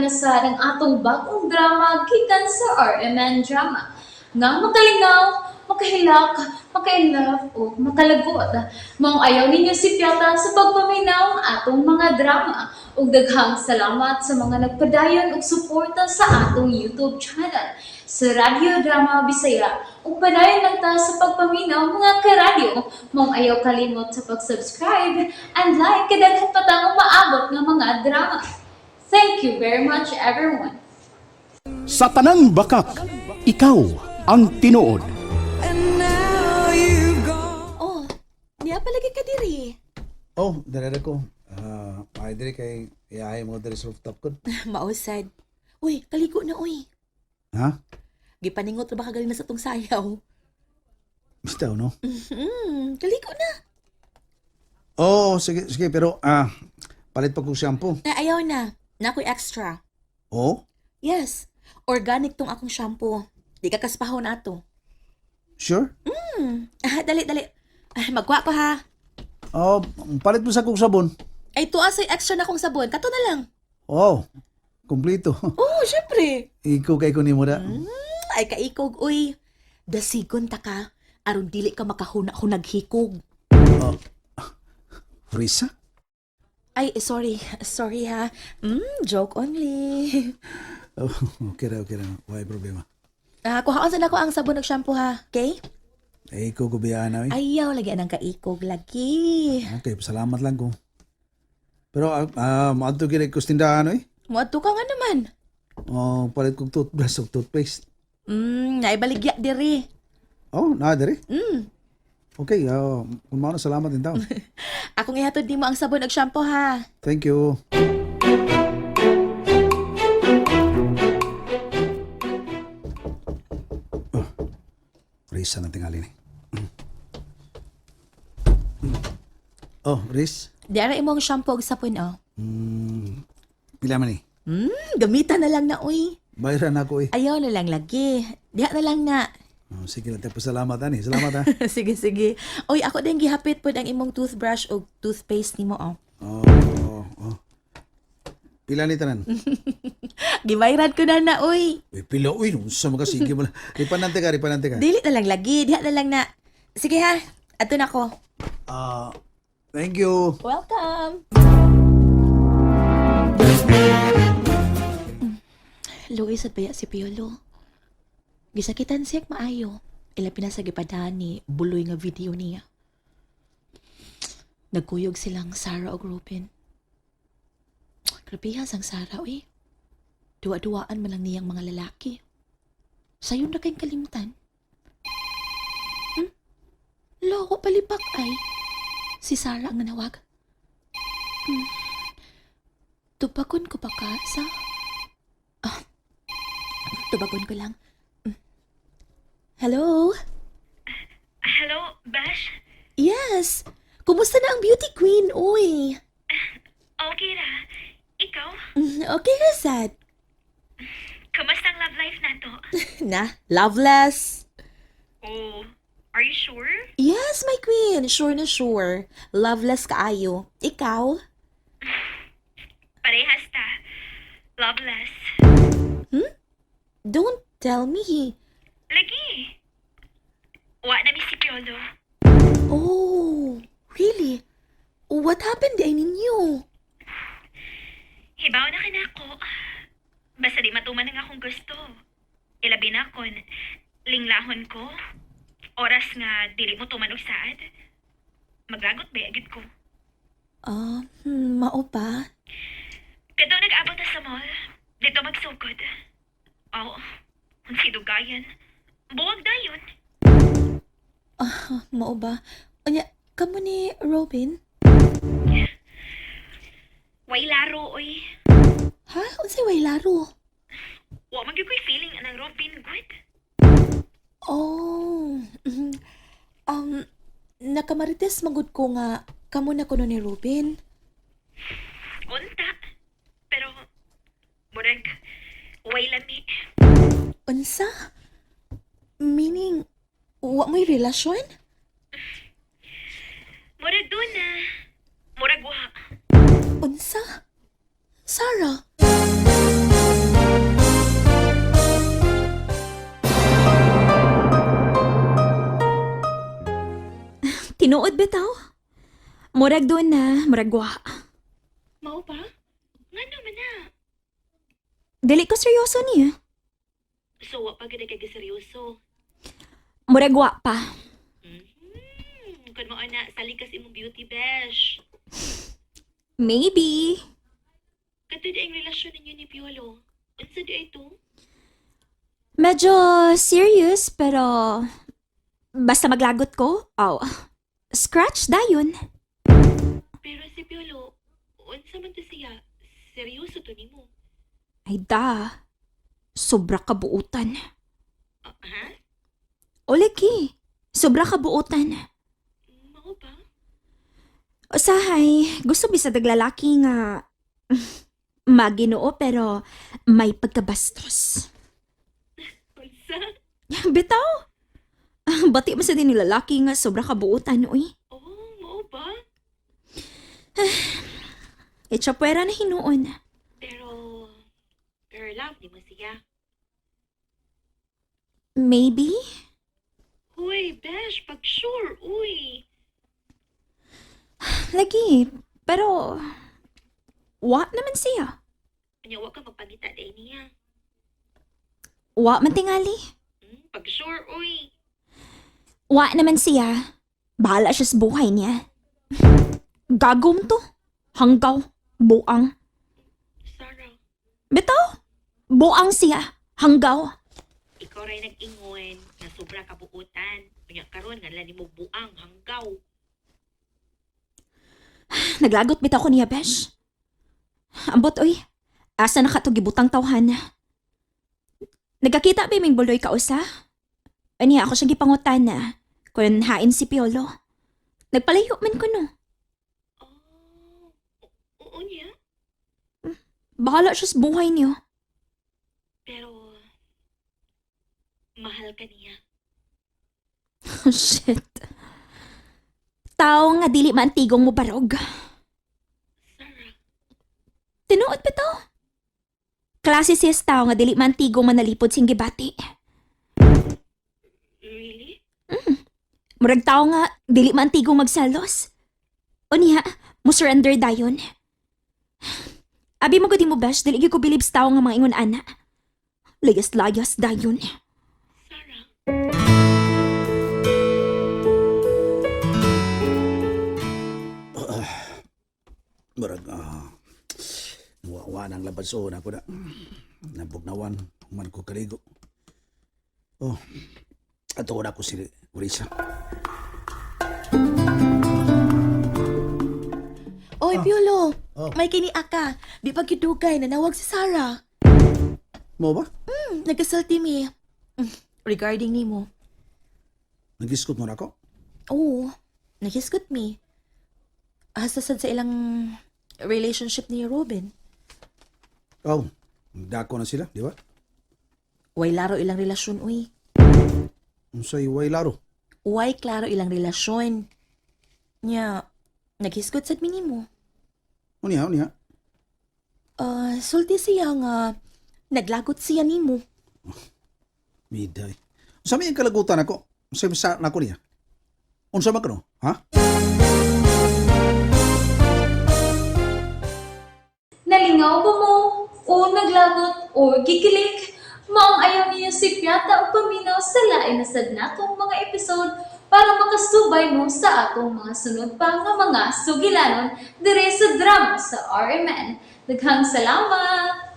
Balikan na sa ang atong bagong drama gikan sa RMN Drama. Nga makalingaw, makahilak, maka-inlove o makalagot. Maong ayaw ninyo sipyata sa pagpaminaw ang atong mga drama. Ug daghang salamat sa mga nagpadayon og suporta sa atong YouTube channel sa Radyo Drama Bisaya. Ug padayon lang ta sa pagpaminaw, mga karadyo. Maong ayaw kalimot sa pag-subscribe and like kay daghan pa tang umaabot nga mga drama. Thank you very much, everyone. Sa tanang bakak, ikaw ang tinuod. Oh, niya palagi ka diri. Oh, dere ko. Ah, ay diri kay iyahay mo diri sa rooftop ko. Mausad. Uy, kaligo na uy. Ha? Gipaningot ra ba ka galing na sa tong sayaw? Bitaw, no? Kaligo na. Oh, sige, sige, pero palit pa kong shampoo. Na ayaw na. Na ako'y extra. Oh, Yes, organic tong akong shampoo. Di ka kaspahon ato. Sure? Ah, dali, dali. Ay, magkuha ko ha. Oh, palit mo sa kong sabon. Ay, tuwa sa'y extra na kong sabon. Kato na lang. Oh, kumpleto. Oo, oh, syempre. Ikaw kay ko nimo da. Ay, kaikog, uy. Dasigon ta ka. Aron dili ka makahuna-hunag hikog. Oh. Risa? Ay, sorry. Sorry ha. Joke only. Oh, okay ra, okay ra. Why problema? Ah, kuhaon sa nako ang sabon ug shampoo ha. Okay? Eh, ikaw gubiyaan na, eh. Ayaw lagi anang kaikog lagi. Okay, salamat lang ko. Pero moadto gid ko sa tindahan, oy. Muadto ka nga naman. Oh, palit kong toothbrush ug toothpaste. Naibaligya diri. Oh, naa diri. Okay, kung mao na, salamat din daw. Akong ihatod nimo ang sabon ug shampoo ha. Thank you. Oh, Risa na tingali ni. Oh, Riz. Di ara imong shampoo ug sabon oh. Pila man ni? Gamitan na lang na uy. Bayaran ako eh. Ayaw na lang lagi. Diha na lang na. Oh, sige lang, salamat ani. Salamat ha. Sige, sige. Uy, ako din gihapit pod ang imong toothbrush ug toothpaste nimo oh. Oh. Pila ni tanan? Gibayran ko na na uy. Uy, pila uy, unsa man ka, sige mo lang. Ripanante ka, ripanante ka. Dili na lang lagi, diha na lang na. Sige ha. Ato na ko. Ah, thank you. Welcome. Luis at baya si Piolo. Gisakitan siya maayo. Ila pinasa gipadahan ni Buloy nga video niya. Nagkuyog silang Sarah og Robin. Grabehan sang Sarah, uy. Duwa-duwaan man lang niyang mga lalaki. Sayon na kayong kalimtan. Loko palipak ay. Si Sarah ang nanawag. Tubagon ko ba ka sa? Ah, tubagon ko lang. Hello? Hello, Bash? Yes! Kumusta na ang beauty queen, uy? Okay ra. Ikaw? Okay ra, sad. Kamusta ang love life nato? Na, loveless. Oh, are you sure? Yes, my queen. Sure na sure. Loveless kaayo. Ikaw? Parehas ta. Loveless. Don't tell me. Lagi. Wa na mi si Piolo. Oh, really? What happened diay ninyo? Hibaw na kanako. Basta di matuman ang akong gusto. Ilabi na kon linglahon ko. Oras nga dili mo tuman og saad. Maglagot ba agad ko. Ah, mao pa? Kadto nag-abot na sa mall. Dito magsugod. Oh, si Dugayan. Buwag dayon. Ah, mao ba? Unya, kamo ni Robin? Way laro, oy. Ha? Unsay way laro? Wa man gyud ko'y feeling anang Robin good. Oh. Nakamarites magud ko nga kamo na kuno ni Robin. Unta. Pero murag way lami. Unsa? Meaning, wa mo'y relasyon? Murag doon na. Murag wa. Unsa? Sarah? Tinuod bitaw. Murag doon na, murag wa. Mao ba? Ngano man na? Dili ko seryoso niya. So, wa pa gid kay seryoso. Murag wa pa. Kun mao na salig ka sa imong beauty besh. Maybe. Kato di ang relasyon ninyo ni Piolo. Unsa di ay to? Medyo serious pero basta maglagot ko, oh, scratch dayon. Pero si Piolo, unsa man to siya? Seryoso to nimo. Ay da, sobra kabuutan. Ah, ha? Oleki, sobra kabuutan. Mao ba? Usahay, gusto bisa naglalaki nga maginoo pero may pagkabastos. Unsa? Bitaw! Bati mo sa din ni lalaki nga sobra kabuutan, uy. Oh, mao ba? Itsapwera na hinuon. Pero pero love nimo siya. Maybe? Huy, besh, pag sure, uy. Lagi, pero wa naman siya. Anya wa ka magpangita day niya. Wa man tingali. Pag sure, uy. Wa naman siya. Bahala siya sa buhay niya. Gagom to. Hanggaw. Buang. Sarah, Bitaw! Buang siya. Hanggaw. ikaw ray nag-ingon nga sobra kabuutan. Unya karon nga nila nimo buang hanggaw. Naglagot bitaw ko niya, besh. Ambot, oy. Asa na ka to gibutang tawhan? Nagkakita ba ming buloy ka usa? Aniya ako siyang gipangutan na kung hain si Piolo. Nagpalayo man ko no. Oh, oo niya. Bahala siya sa buhay niyo. Pero mahal ka niya. Shit. Tao nga dili maantigong mo barog. Sarah, Tinuod ba to? Klase siya sa tao nga dili maantigong manalipod sing gibati. really? Murag tao nga dili maantigong magselos. O niya, mo surrender dayon. Abi mo gud mo besh, dili gyud ko bilib sa tao nga mga ingon ana. Layas-layas dayon. Sarah. Murag, wa nang labad sa ako na. Nabugnawan, human ko kaligo. Oh, ato na ko si Risa. Oy, Piolo. Oh. May kini aka. Di pa gidugay nanawag si Sarah. Mo ba? Nagasulti mi. Regarding nimo. Nagiskot mo na ako? Oo, nahisgot mi. Hasta sad sa ilang relationship ni Robin. Oh, dako na sila, di ba? Way laro ilang relasyon, uy. Unsay way laro. Way klaro ilang relasyon. Nya, naghisgot sad mi nimo. Unya, unya. Ah, sulti siya nga naglagot siya nimo. Miday. Unsa may ang kalagutan ako? Unsay sa nako niya? Unsa man kano? Ha? Nalingaw ba mo? O naglagot o gikilig? Maong ayaw niyo si Piata o paminaw sa lain na sad natong mga episode para makasubay mo sa atong mga sunod pa nga mga sugilanon dire sa drama sa RMN. Daghang salamat!